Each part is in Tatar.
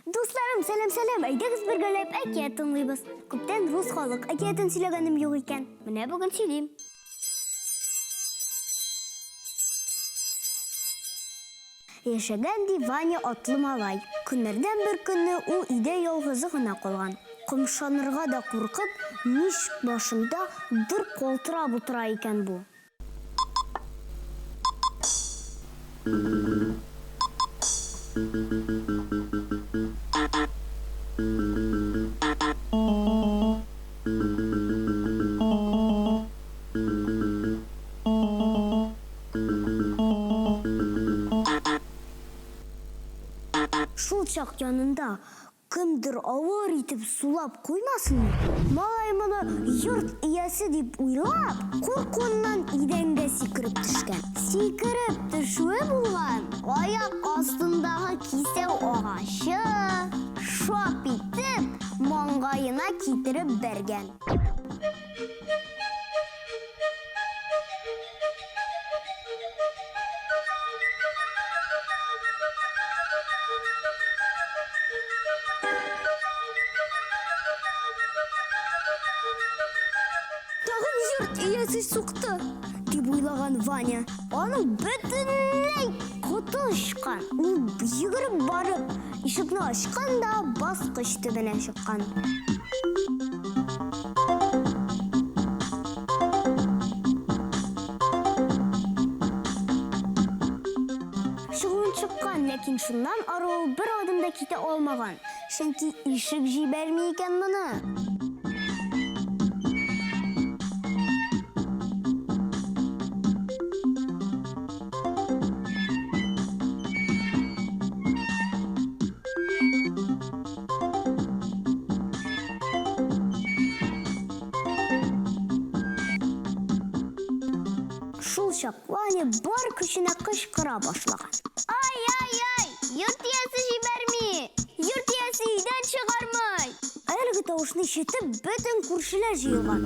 Дусларым, сәлам, сәлам! Әйдәгез бергәләп әкият тыңлыйбыз. Күптән рус халык әкиятен сөйләгәнем юк икән. Менә бүген сөйлим. Яшәгән ди Ваня атлы малай. Көннәрдән бер көнне ул өйдә ялгызы гына калган. Кымшанырга да куркып, мич башында дыр калтырап утыра икән бу. Шул чак янында Кемдер авыр итеп сулап куймасынмы? Малай моны йорт иясе дип уйлап, куркуыннан идәнгә сикереп төшкән. Сикереп төшүе булган, аяк астындагы кисәү агачы, шап итеп, маңгаена китереп бәргән. Тагын йорт иясе сукты, дип уйлаган Ваня. Аның бөтенләй коты очкан. Ул йөгереп барып, ишекне ачкан да баскыч төбенә чыккан. Чыгуын чыккан, ләкин шуннан ары ул бер адым да китә алмаган, чөнки ишек җибәрми икән моны. Шул чак Ваня бар көченә кычкыра башлаган. Ай-ай-ай! Йорт иясе җибәрми! Йорт иясе өйдән чыгармый! Әлеге тавышны ишетеп, бөтен күршеләр җыелган.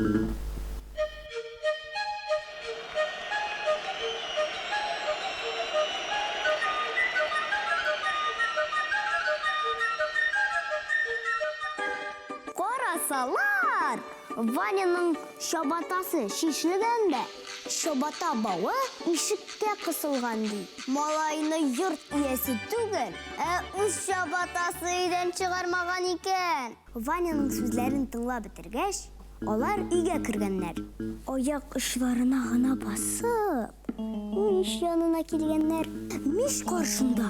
Карасалар, Ваняның чабатасы чишелгән дә, чабата бавы ишеккә кысылган, ди. Малайны йорт иясе түгел, ә үз чабатасы өйдән чыгармаган икән. Ваняның сүзләрен тыңлап бетергәч, алар өйгә кергәннәр. Аяк очларына гына басып, мич янына килгәннәр. Мич каршында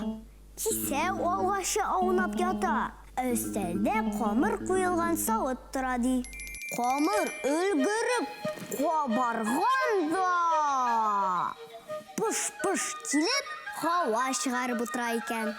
кисәү алгачы аунап ята, ә өстәлдә камыр куелган савыт тора, ди. Камыр өлгереп кабарган да, пыш-пыш килеп, һава чыгарып утыра икән.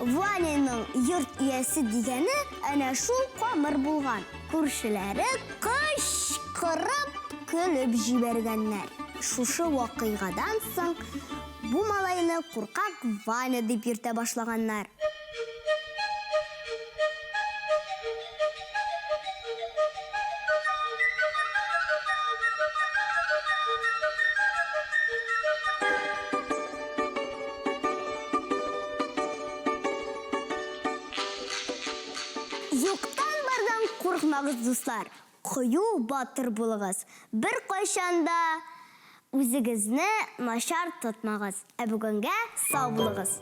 Ваняның йорт иясе дигәне әнә шул камыр булган. Күршеләре кычкырып көлеп җибәргәннәр. Шушы вакыйгадан соң бу малайны Куркак Ваня дип йөртә башлаганнар. Юктан-бардан куркмагыз, дуслар, кыю батыр булыгыз, беркайчан да үзегезне начар тотмагыз. Ә бүгенгә сау булыгыз!